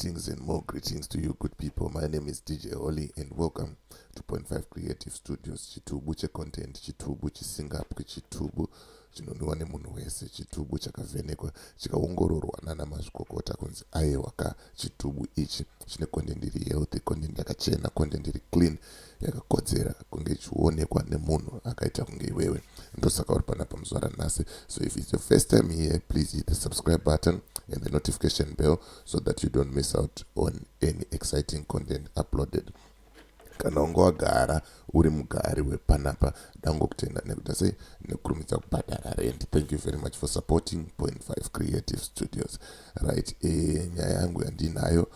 Greetings and more greetings to you, good people. My name is DJ Holly and welcome to Point 5 Creative Studios. Chitubu checontent, chitubu chisingapwi, chitubu chinondiwa nemunhu wese, chitubu chakavhenekwa chikaongororwa nana mazvikokota kunzi aiwa ka, chitubu ichi chine content iri healthy, content yakachena, content iri clean, yakakodzera kunge ichionekwa nemunhu akaita kunge iwewe. Ndosaka uri panapa muzuva ranhasi. So if it's your first time here, please hit the subscribe button and the notification bell so that you don't miss out on any exciting content uploaded. Kana unge wagara uri mugari wepanapa, dangokutenda nekuita sei, nekukurumidza kubhadhara rent. Thank you very much for supporting Point 5 Creative Studios. Right, nyaya yangu yandinayo,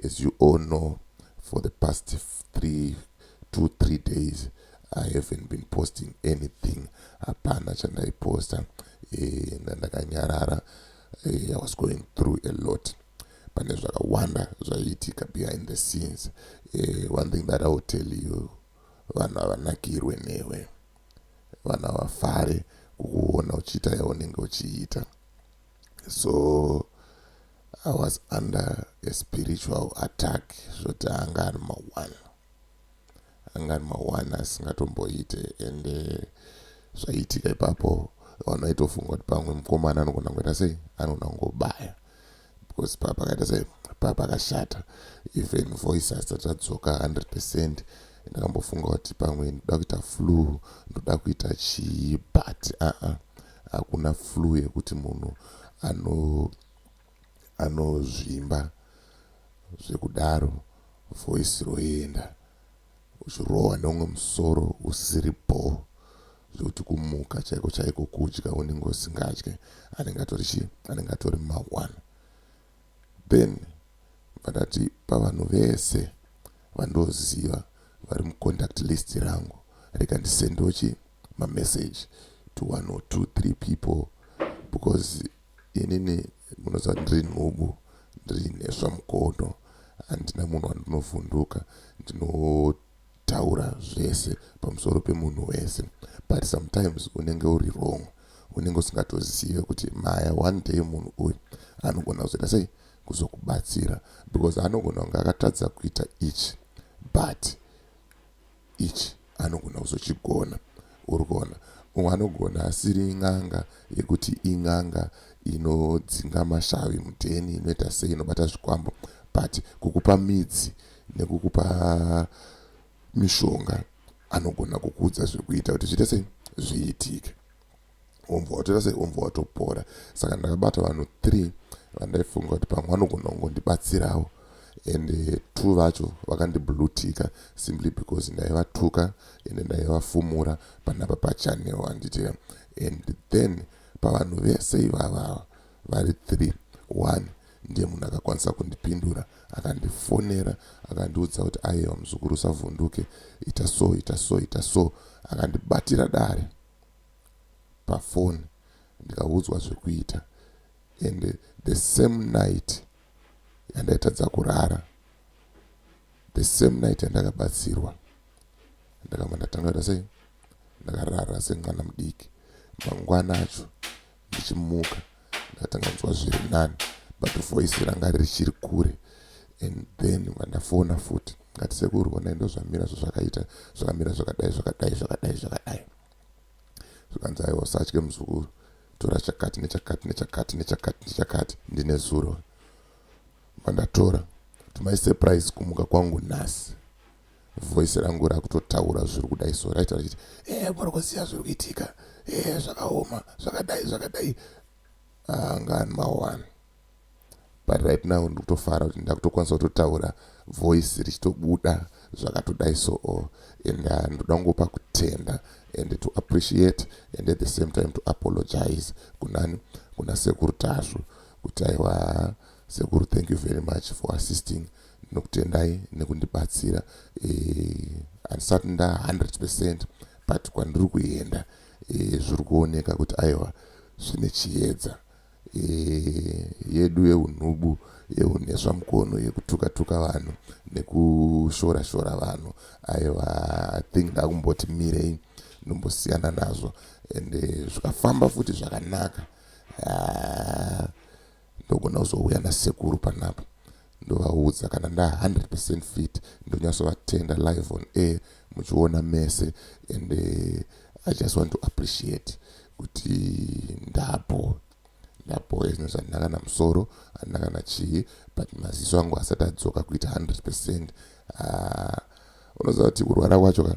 as you all know, for the past 3, 2, 3 days I haven't been posting anything. Hapana chandaiposta, ndandakanyarara. I was going through a lot. Pane zvakawanda zvaiitika behind the scenes. One thing that I will tell you, vanhu havanakirwe newe, vanhu havafare kukuona uchiita yaunenge uchiita. So I was under a spiritual attack, zvoti anga ari ma1, anga ari ma1 asingatomboite. And zvaiitika ipapo, vanhu vaitofunga kuti pamwe mukomana anogona kuita sei, anogona kungobaya, because pakaita sei, papakashata. Even voice asati adzoka 100%. Ndakambofunga kuti pamwe ndoda kuita flu, ndoda kuita chii, but aa, hakuna flu yekuti munhu anozvimba zvekudaro, voice roenda, uchirohwa neumwe musoro usiri bho, zvekuti kumuka chaiko chaiko, kudya unenge usingadye. Anenge atori chii? Anenge atori ma1. Then ndati pavanhu vese vandoziva vari mucontact list rangu, rega ndisendewo chi mamessage to one or two three people, because inini munoziva ndiri nhubu, ndiri nhesva mukono, handina munhu wandinovhunduka. Ndinotaura zvese pamusoro pemunhu wese, but sometimes unenge uri wrong, unenge usingatozive kuti maya one day munhu uyu anogona kuzoita sei, kuzokubatsira, because anogona kunge akatadza kuita ichi, but ichi anogona kuzochigona. Uri kuona, umwe anogona asiri n'anga yekuti in'anga inodzinga mashavi mudheni, inoita sei, inobata zvikwambo, but kukupa midzi nekukupa mishonga anogona kukuudza zvekuita kuti zviite sei, zviitike, wobva watoita sei, wobva watopora. Saka ndakabata vanhu 3 vandaifunga kuti pamwe vanogona kungondibatsirawo, and two vacho vakandiblueticka simply because ndaivatuka and ndaivafumura panapa pachannel, handiti? And then pavanhu vese ivava vari 3, one ndiye munhu akakwanisa kundipindura, akandifonera, akandiudza kuti, "Aiwa muzukuru, usavhunduke, ita so, ita so, ita so." Akandibatira dare pafoni, ndikaudzwa zvekuita. And the same night yandaitadza kurara, the same night yandakabatsirwa, ndakabva ndatanga kuita sei, ndakarara semwana mudiki. Mangwana acho ndichimuka, ndakatanga kunzwa zviri nani, but voice ranga richiri kure. And then vandafona futi, ngati, "Sekuru, onai, ndo zvamira zvazvakaita, zvakamira zvakadai, zvakadai, zvakadai, zvakadai." Zvikanzi, "Aiwa, usatye muzukuru, tora chakati nechakati nechakati nechakati nechakati." Ndine zuro vandatora. To my surprise, kumuka kwangu nhasi, voice rangu rakutotaura zviri kudai so, raita richiti, "Muri kuziva zviri kuitika, zvakaoma, zvakadai, zvakadai." Anga ani ma1. But right now ndikutofara kuti ndakutokwanisa kutotaura, voice richitobuda zvakatodai so. And ndoda kungopa kutenda and to appreciate and at the same time to apologize kunani, kuna Sekuru Tasvu, kuti aiwa sekuru, thank you very much for assisting, nokutendai nekundibatsira. Handisati nda 100%, but kwandiri kuenda, zviri kuoneka kuti aiwa, zvine chiedza. Yedu yeunhubu, yeunhesva mukono, yekutuka-tuka vanhu nekushora-shora vanhu, aiwa, I think ndakumboti mirei, ndombosiyana nazvo. And zvikafamba futi zvakanaka, ndogona kuzouya nasekuru panapa. Ndovaudza kana nda 100% fit, ndonyatsovatenda live on air muchiona mese. And I just want to appreciate kuti ndapo ndapo ezvino zvandina kana musoro, handina kana chii, but maziso angu asati adzoka kuita 100%. Unoziva kuti kurwara kwacho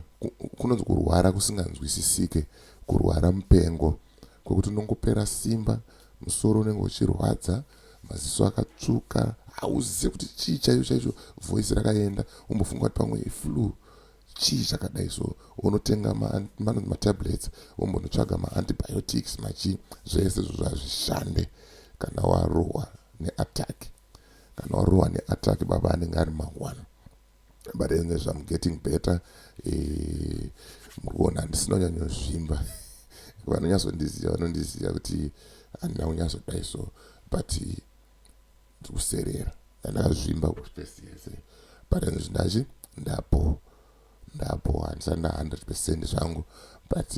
kunonzi kurwara kusinganzwisisike, kurwara mupengo, kwekuti unongopera simba, musoro unenge uchirwadza, maziso akatsvuka, hauzive kuti chii chaicho chaicho. Voice rakaenda, umbofunga kuti pamwe iflu, chii chakadai. So unotenga manonzi matablets, wombonotsvaga maantibiotics, machii, zvese izvozvo hazvishande kana warohwa neattack. Kana warohwa neattack, baba, anenge ari mangwana. But anyways, I'm getting better. Muri kuona handisina kunyanyozvimba. Vanonyatsondiziva vanondiziva kuti handina kunyatsodai so, but ndiri kuserera. Ndandakazvimba kufesi yese, but anyways, ndachi ndapo ndapo handisati nda 100% zvangu, but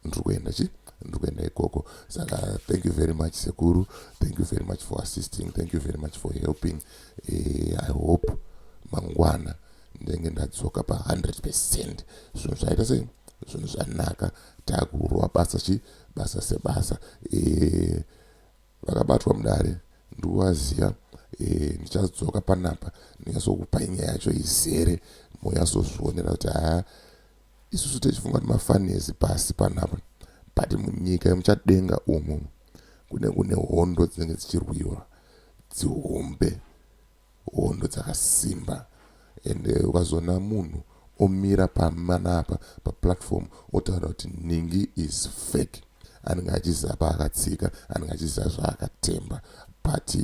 ndiri kuenda chi ndiri kuenda ikoko. Saka thank you very much, sekuru. Thank you very much for assisting. Thank you very much for helping. I hope mangwana ndenge ndadzoka pa100%. Zvinhu zvaita sei, zvinhu zvanaka, takurwa basa chi basa sebasa. Vakabatwa mudare ndikuvaziva. Ndichadzoka panapa ndinyatsokupai nyaya yacho izere, monyatsozvionera kuti haa, isusu tichifunga kuti mafanezi pasi panapa, but munyika yemuchadenga umu kune hondo dzinenge dzichirwiwa dzihombe, hondo dzakasimba. Ende ukazoona munhu omira pamanapa paplatform otaura kuti ningi is fake, anenge achiziva paakatsika, anenge achiziva zvaakatemba. But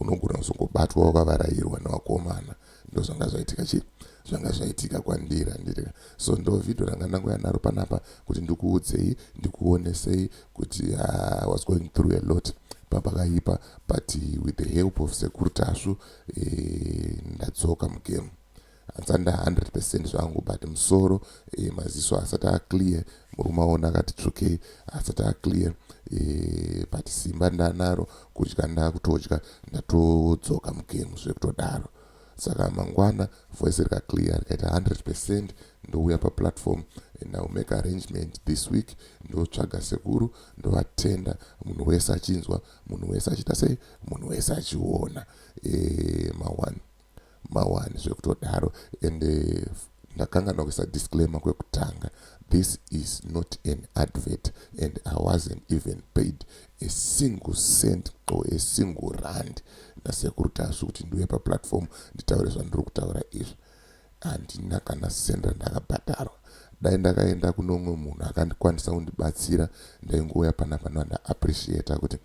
unogona kuzongobatwa wakavarairwa nevakomana. Ndo zvanga zvaitika chi zvanga zvaitika kwandiri, handiti? So ndo vhidhio ranga ndangoya naro panapa kuti ndikuudzei, ndikuonesei kuti I was going through a lot papakaipa, but with the help of Sekuru Tasvu, ndadzoka mugame. Handisati nda 100% zvangu, but musoro, maziso asati aclear. Muri kumaona akati tsvukei, asati aclear, but simba ndanaro, kudya ndakutodya, ndatodzoka mugame zvekutodaro. Saka mangwana voice rikaclear rikaita 100%, ndouya paplatform and I will make arrangement this week, ndotsvaga sekuru, ndovatenda, munhu wese achinzwa, munhu wese achiita sei, munhu wese achiona. Mawani mawani zvekutodaro. And ndakanganwa kuisa disclaimer kwekutanga. This is not an advert and I wasn't even paid a single cent or a single rand naSekuru Tasvu kuti ndiuye paplatform nditaure zvandiri kutaura izvi. Handina kana sendi randakabhadharwa. Dai ndakaenda kuno umwe munhu akandikwanisa kundibatsira, ndaingouya panapa ndoandaappreciata kuti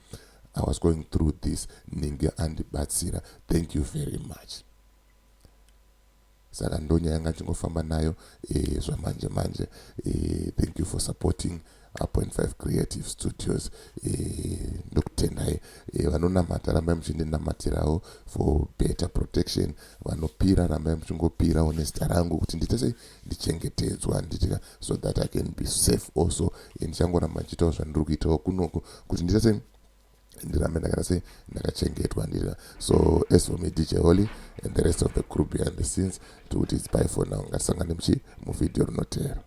I was going through this, ninge andibatsira, thank you very much. Saka ndonyaya yanga chingofamba nayo zvamanje manje. Thank you for supporting 5 Creative Studios. Ndokutendai. Vanonamata, rambai muchindinamatirawo for better protection. Vanopira, rambai muchingopirawo nezita rangu kuti ndiite sei, ndichengetedzwa, handitika? So that I can be safe also. Ndichangoramba ndichiitawo zvandiri kuitawo kunoku kuti ndiite sei, ndirambe ndakaita sei, ndakachengetwa, handiti? So as for me, DJ Holly, and the rest of the crew behind the scenes, tikuti it's bye for now. Ngatisangane muchi muvhidhiyo rinotevera.